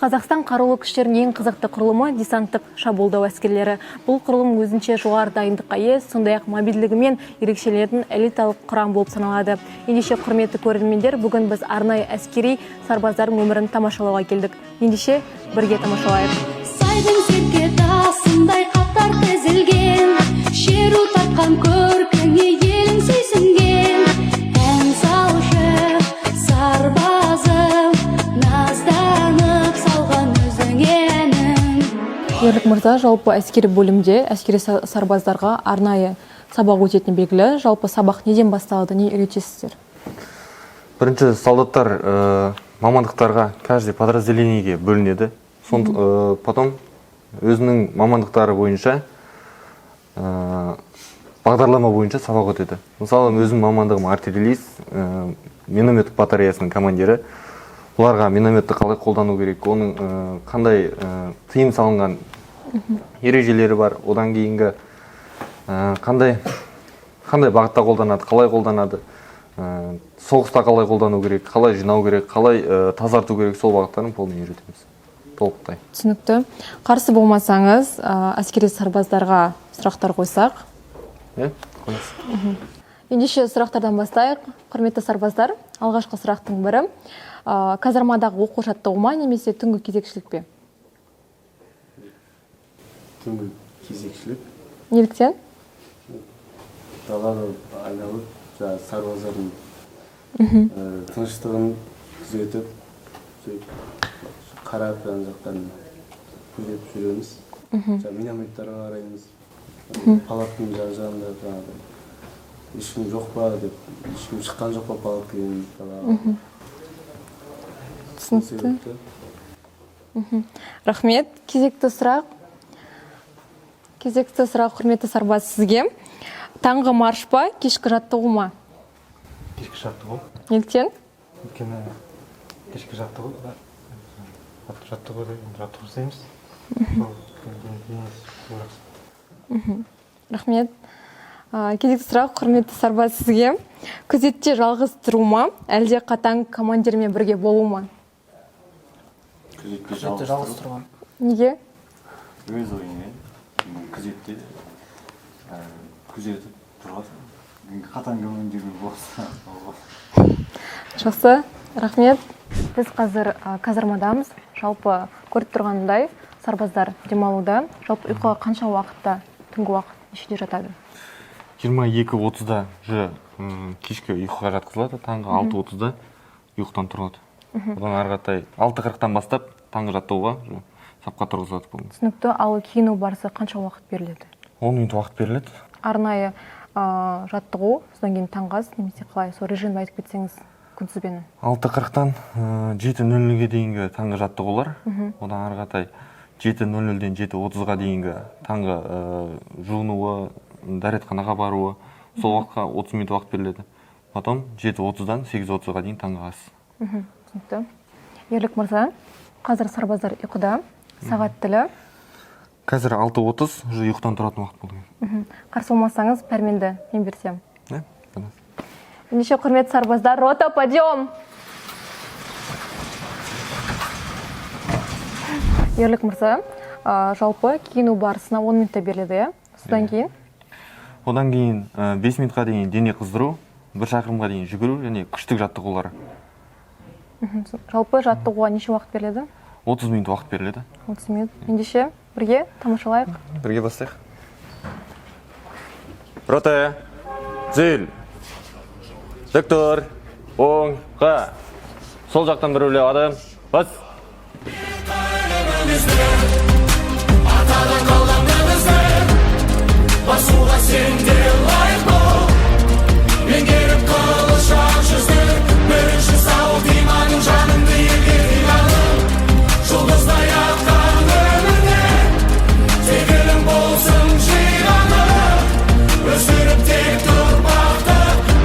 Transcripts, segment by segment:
Қазақстан қарулы күштерінің ең қызықты құрылымы – десанттық шабуылдау әскерлері. Бұл құрылым өзінше жоғары дайындыққа ие, сондай-ақ мобильділігімен ерекшеленетін элиталық құрам болып саналады. Ендеше, құрметті көрермендер, бүгін біз арнайы әскери сарбаздардың өмірін тамашалауға келдік. Ендеше, бірге тамашалайық. Сайдың серке тасындай қатар тізілген, шеру тартқан көркіңе елің сүйсінген. Ән салшы, сарбазым, назданып салған өзіңе әнім. Ерлік мырза, жалпы әскери бөлімде әскери сарбаздарға арнайы сабақ өтетіні белгілі. Жалпы сабақ неден басталады, не үйретесіздер? Бірінші солдаттар мамандықтарға, каждый подразделениеге бөлінеді. Потом өзінің мамандықтары бойынша бағдарлама бойынша сабақ өтеді. Мысалы, өзімнің мамандығым артиллерист, миномет батареясының командирі. Бұларға минометті қалай қолдану керек, оның қандай тыйым салынған ережелері бар, одан кейінгі қандай бағытта қолданады, қалай қолданады, соғыста қалай қолдану керек, қалай жинау керек, қалай тазарту керек, сол бағыттарын полный үйретеміз толықтай. Түсінікті. Қарсы болмасаңыз, әскери сарбаздарға сұрақтар қойсақ. Иә, қойыңыз. Ендеше, сұрақтардан бастайық. Құрметті сарбаздар, алғашқы сұрақтың бірі: казармадағы оқу жаттығу ма немесе түнгі кезекшілік пе? Түнгі кезекшілік. Неліктен? Далада айналып, жаңағы сарбаздардың тыныштығын күзетіп, сөйтіп қарап, жан жақтан күзетіп жүреміз. Жаңағы минометтарға қараймыз, палатканың жан жағында жаңағы ешкім жоқ па деп, ешкім шыққан жоқ па палаткадан далаға. Сол Түсінікті. себепті. Рахмет. Кезекті сұрақ. Кезекті сұрақ, құрметті сарбаз, сізге. Таңғы марш па, кешкі жаттығу ма? Кешкі жаттығу. Неліктен? Өйткені кешкі жаттығу, жаттығуда енді жаттығу жасаймыз, сол денесі жақсы. Рахмет. Кезекті сұрақ, құрметті сарбаз, сізге. Күзетте жалғыз тұру ма, әлде қатаң командирмен бірге болу ма? Күзетте Күзетте жалғыз тұрған. Неге? Өз ойыңмен күзетте күзетіп тұрасың. Қатаң командирмен болса ол. Жақсы, рахмет. Біз қазір казармадамыз. Жалпы, көріп тұрғандай, сарбаздар демалуда. Жалпы, ұйқыға қанша уақытта, түнгі уақыт нешеде жатады? 22:30-да уже кешкі ұйқыға жатқызылады, таңғы 6:30-да ұйқыдан тұрылады. Одан ары қаратай 6:40-тан бастап таңғы жаттығуға уже сапқа тұрғызылады бұл. Түсінікті. Ал киіну барысы қанша уақыт беріледі? 10 минут уақыт беріледі. Арнайы жаттығу, содан кейін таңғы ас немесе қалай, сол режимді айтып кетсеңіз, күнтізбені. 6:40-тан 7:00-ге дейінгі таңғы жаттығулар, одан ары қаратай 7:00-ден 7:30-ға дейінгі таңғы жуынуы, дәретханаға баруы, сол уақытқа 30 минут уақыт беріледі. Потом 7:30-дан 8:30-ға дейін таңғы ас. Түсінікті. Ерлік мырза, қазір сарбаздар ұйқыда. Сағат тілі? Қазір 6:30, уже ұйқыдан тұратын уақыт болды. Қарсы болмасаңыз, пәрменді мен берсем. Иә, пожалуйста. Ендеше, құрметті сарбаздар, рота, подъем! Ерлік мырза, жалпы киіну барысына 10 минутта беріледі, иә? Содан кейін? Одан кейін 5 минутқа дейін дене қыздыру, 1 шақырымға дейін жүгіру және күштік жаттығулар. Жалпы, жаттығуға неше уақыт беріледі? 30 минут уақыт беріледі. 30 минут. Ендеше, бірге тамашалайық. Бірге бастайық. Рота, түзел, тік тұр, оңға, сол жақтан біреулеп адым бас. Басуға сен де лайық бол. Меңгеріп қылышақ жүзді, бірінші сауыт иманың, жаныңды елге қиғаның, жұлдыздай атқан өмірде тек ілім болсын жиғаның, өсіріп текті ұрпақты,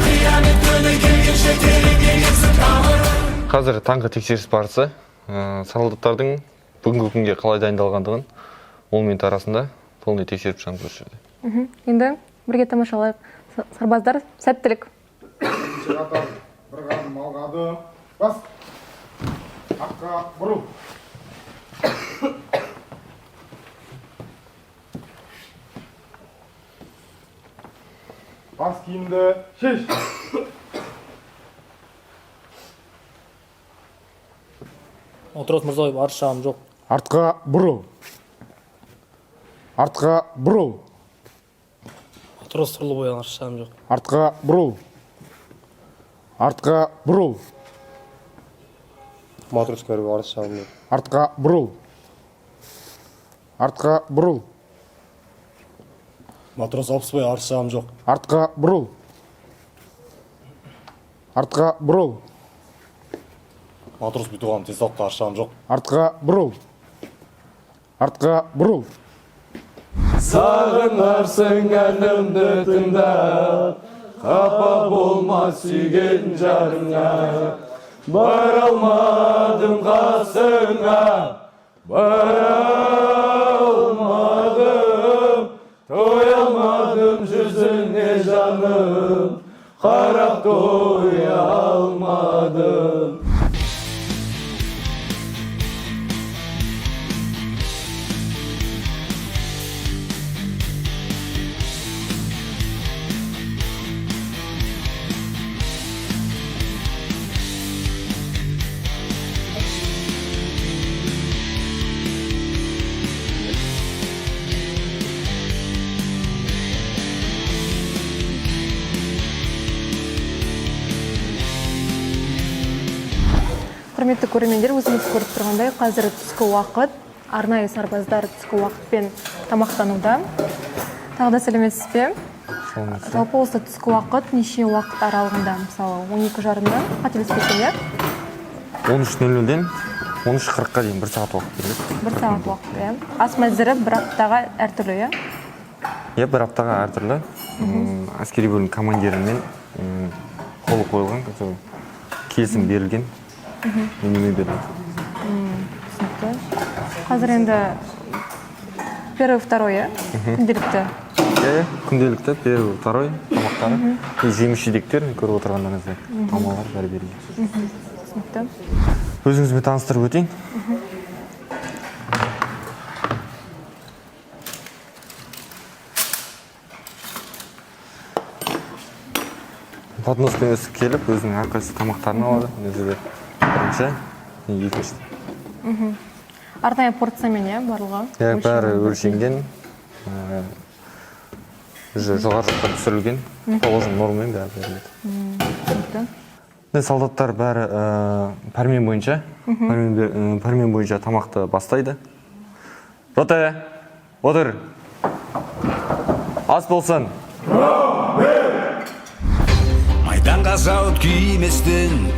қиямет күні келгенше тереңге енсін тамырың. Қазір таңғы тексеріс барысы, солдаттардың бүгінгі күнге қалай дайындалғандығын 10 минут арасында полный тексеріп шығамыз осы жерде. Енді бірге тамашалайық. Сарбаздар, сәттілік! Бірінші қатар, бір қадым, алға адым, бас, артқа бұрыл. Киімді шеш. Матрос Мырзабаев, арыз шағым жоқ. Артқа бұрыл. Артқа бұрыл. Матрос Тұрлыбай, арыз шағым жоқ. Артқа бұрыл. Артқа бұрыл. Матрос Кәріп, арыз шағым жоқ. Артқа бұрыл. Артқа бұрыл. Матрос Алпысбай, арыз шағым жоқ. Артқа бұрыл. Артқа бұрыл. Матрос Битуған, денсаулыққа арыз шағым жоқ. Артқа бұрыл. Артқа бұрыл. Сағынарсың әнімді тыңдап, қапа болма сүйген жарыңа. Бара алмадым қасыңа, бара алмадым, тоя алмадым жүзіңе, жаным, қарап тоя алмадым. Құрметті көрермендер, өзіңіз көріп тұрғандай, қазір түскі уақыт. Арнайы сарбаздар түскі уақытпен тамақтануда. Тағы да сәлеметсіз бе? Сәлеметсіз. Жалпы осы түскі уақыт неше уақыт аралығында? Мысалы, 12:30-дан, қателеспесем, иә? 13:00-ден 13:40-қа дейін бір сағат уақыт беріледі. Бір сағат уақыт, иә. Ас мәзірі бір аптаға әртүрлі, иә? Иә, бір аптаға әртүрлі. Әскери бөлім командирімен қолы қойылған, который келісім берілген, менюмен беріледі. Түсінікті. Қазір енді первый, второй, иә? Күнделікті. Иә, күнделікті первый, второй тамақтары и жеміс жидектер, көріп отырғандарыңыздай, алмалар, бәрі беріледі. Түсінікті. Өзіңізбен таныстырып өтейін. Подноспен өсіп келіп, өзінің әрқайсысы тамақтарын алады. Мына жерде бірінші, екінші. Арнайы порциямен, иә, барлығы? Иә, бәрі өлшенген, уже жоғары жақтан түсірілген, положен нормамен бәрі беріледі. Түсінікті. Міне, солдаттар бәрі пәрмен бойынша, пәрмен бойынша тамақты бастайды. Рота, отыр. Ас болсын. Майданға зауыт күйместен,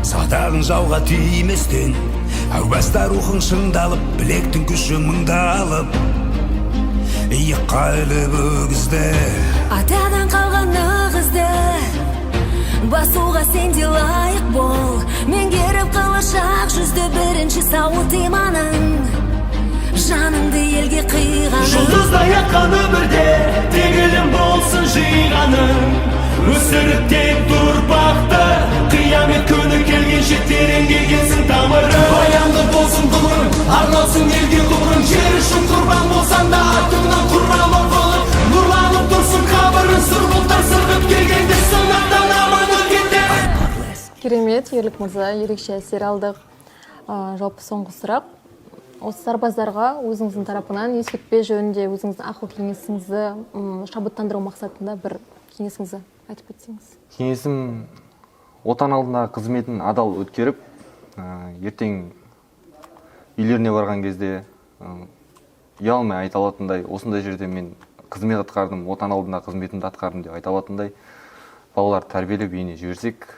садағың жауға тиместен, әу баста рухың шыңдалып, білектің күші мыңдалып, иыққа іліп өгізді. Атадан қалған нығызды басуға сен де лайық бол. Меңгеріп қылышақ жүзді, бірінші сауыт иманың, жаныңды елге қиғаның. Жұлдыздай атқан өмірде тек ілім болсын жиғаның, өсіріп тек ұрпақты, қиямет күні келгенше тереңге кетсін тамырың. Баянды болсын ғұмырың, арналсын елге ғұмырың, жер үшін құрбан болсаң да атыңнан құран оқылып, нұрланып тұрсын қабірің, сұр бұлттар сырғып келгенде сынақтан аман өткенде. Керемет, Ерлік мырза, ерекше әсер алдық. Жалпы соңғы сұрақ. Осы сарбаздарға өзіңіздің тарапынан ескертпе жөнінде өзіңіздің ақыл кеңесіңізді, шабыттандыру мақсатында бір кеңесіңізді айтып кетсеңіз. Кеңесім: отан алдындағы қызметін адал өткеріп, ертең үйлеріне барған кезде ұялмай айта алатындай, осындай жерде мен қызмет атқардым, отан алдында қызметімді атқардым деп айта алатындай балалар тәрбиелеп үйіне жіберсек,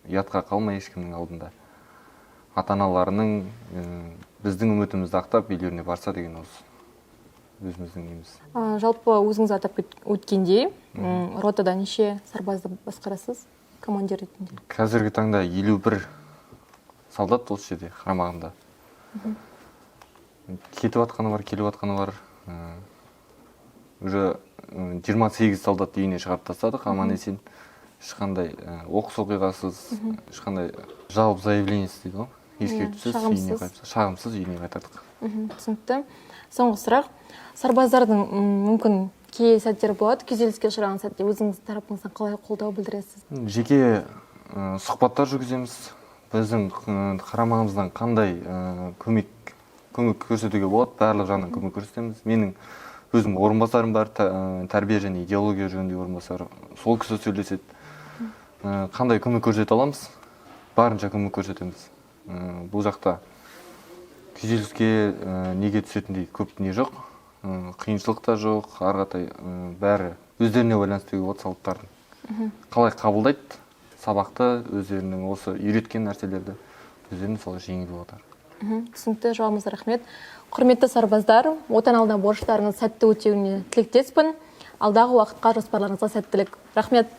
ұятқа қалмай ешкімнің алдында, ата аналарының, біздің үмітімізді ақтап үйлеріне барса деген осы өзіміздің неміз. Жалпы өзіңіз атап өткендей, ротада неше сарбазды басқарасыз командир ретінде? Қазіргі таңда 51 солдат осы жерде қарамағымда. Кетіп жатқаны бар, келіп жатқаны бар. Уже 28 солдат үйіне шығарып тастадық аман есен, ешқандай оқыс оқиғасыз, ешқандай жалоб, заявлениесіз дейді ғой, ескертусіз үйіне шағымсыз. Шағымсыз үйіне қайтардық. Түсінікті. Соңғы сұрақ: сарбаздардың, мүмкін Кей сәттер болады, күйзеліске ұшыраған сәтте өзіңіз тарапыңыздан қалай қолдау білдіресіз? Жеке сұхбаттар жүргіземіз. Біздің қарамағымыздан қандай көмек көрсетуге болады, барлық жағынан көмек көрсетеміз. Менің өзім орынбасарым бар, тәрбие және идеология жөніндегі орынбасар, сол кісі сөйлеседі. Қандай көмек көрсете аламыз, барынша көмек көрсетеміз. Бұл жақта күйзеліске неге түсетіндей көп не жоқ, қиыншылық та жоқ. Ары қаратай бәрі өздеріне байланысты деуге болады. Солдаттардың қалай қабылдайды сабақты, өздерінің осы үйреткен нәрселерді өздеріне солай жеңіл болады. Түсінікті, жауабыңызға рахмет. Құрметті сарбаздар, Отан алдына борыштарыңыз сәтті өтеуіне тілектеспін. Алдағы уақытқа жоспарларыңызға сәттілік. Рахмет.